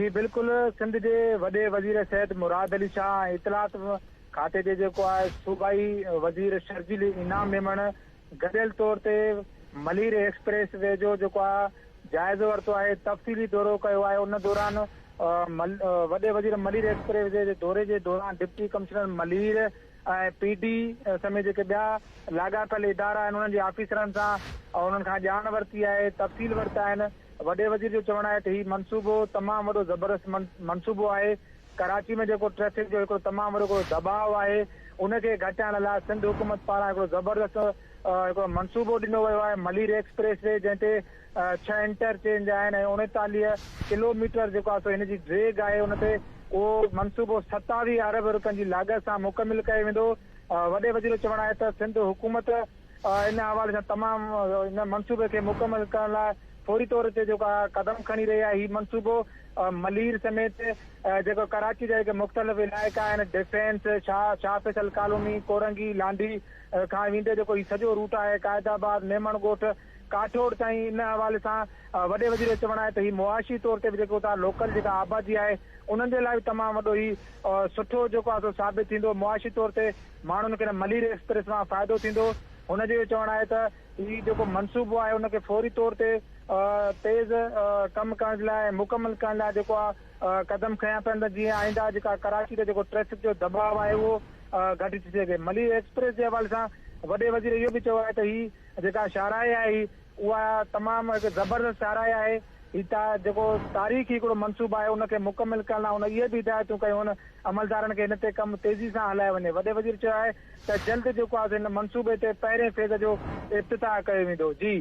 جي بلڪل سنڌ جي وڏي وزير سيد مراد علي شاهه ۽ اطلاعات کاتي جي جيڪو آهي صوبائي وزير شرجيل انعام ميمڻ گڏيل طور تي ملير ايڪسپريس وي جو جيڪو آهي جائزو ورتو آهي تفصيلي دورو ڪيو آهي ان دوران وڏي وزير ملير ايڪسپريس وي جي دوري جي دوران deputy commissioner Malir ۽ P D سميت جيڪي ٻيا لاڳاپيل ادارا آهن انهن جي آفيسرن سان انهن کان ڄاڻ ورتي آهي تفصيل ورتا آهن وڏي وزير جو چوڻ آهي ته هي منصوبو تمام وڏو زبردست منصوبو آهي، ڪراچي ۾ جيڪو ٽريفڪ جو هڪڙو تمام وڏو هڪڙو دٻاء آهي ان کي گهٽائڻ لاء سنڌ حڪومت پاران هڪڙو زبردست هڪڙو منصوبو ڏنو ويو آهي ملير ايڪسپريس وي جنهن تي ڇهه انٽرچينج آهن ۽ 39 ڪلو ميٽر جيڪو آهي سو هن جي ڊيگهه آهي ان تي اهو منصوبو 27 ارب روپين جي لاڳت سان مڪمل ڪيو ويندو وڏي وزير جو چوڻ آهي ته سنڌ حڪومت ان حوالي سان تمام ان منصوبي کي مڪمل ڪرڻ لاء فوري طور تي جيڪو آهي قدم کڻي رهي آهي هي منصوبو ملير سميت جيڪو ڪراچي جا جيڪي مختلف علائقا آهن ڊفينس شاهه شاهه فيصل ڪالوني ڪورنگي لانڍي کان ويندي جيڪو هي سڄو روٽ آهي قائد آباد ميمڻ ڳوٺ ڪاٺوڙ تائين ان حوالي سان وڏي وزير جو چوڻ آهي ته هي معاشي طور تي به جيڪو اتان لوڪل جيڪا آبادي آهي انهن جي لاء به تمام وڏو هي سٺو جيڪو آهي سو ثابت ٿيندو معاشي طور تي ماڻهن کي ملير ايڪسپريس مان فائدو ٿيندو. هن جو اهو چوڻ آهي ته هي جيڪو منصوبو آهي ان کي فوري طور تي تيز ڪم ڪرڻ جي لاء ۽ مڪمل ڪرڻ لاء جيڪو آهي قدم کنيا پين ته جيئن آئنده جيڪا ڪراچي تي جيڪو ٽريفڪ جو دٻاء آهي اهو گهٽ ٿي سگهي. ملير ايڪسپريس جي حوالي سان وڏي وزير اهو به چيو آهي ته هي جيڪا شاهراهه آهي اها تمام هڪ زبردست شاهراهه آهي هي تا جيڪو تاريخي هڪڙو منصوبو آهي ان کي مڪمل ڪرڻ لاء هن اهي به هدايتون ڪيون آهن عملدارن کي هن تي ڪم تيزي سان هلايو وڃي وڏي وزير چيو آهي ته جلد جيڪو آهي سو هن منصوبي تي پهرين فيز جو افتتاح ڪيو ويندو جي.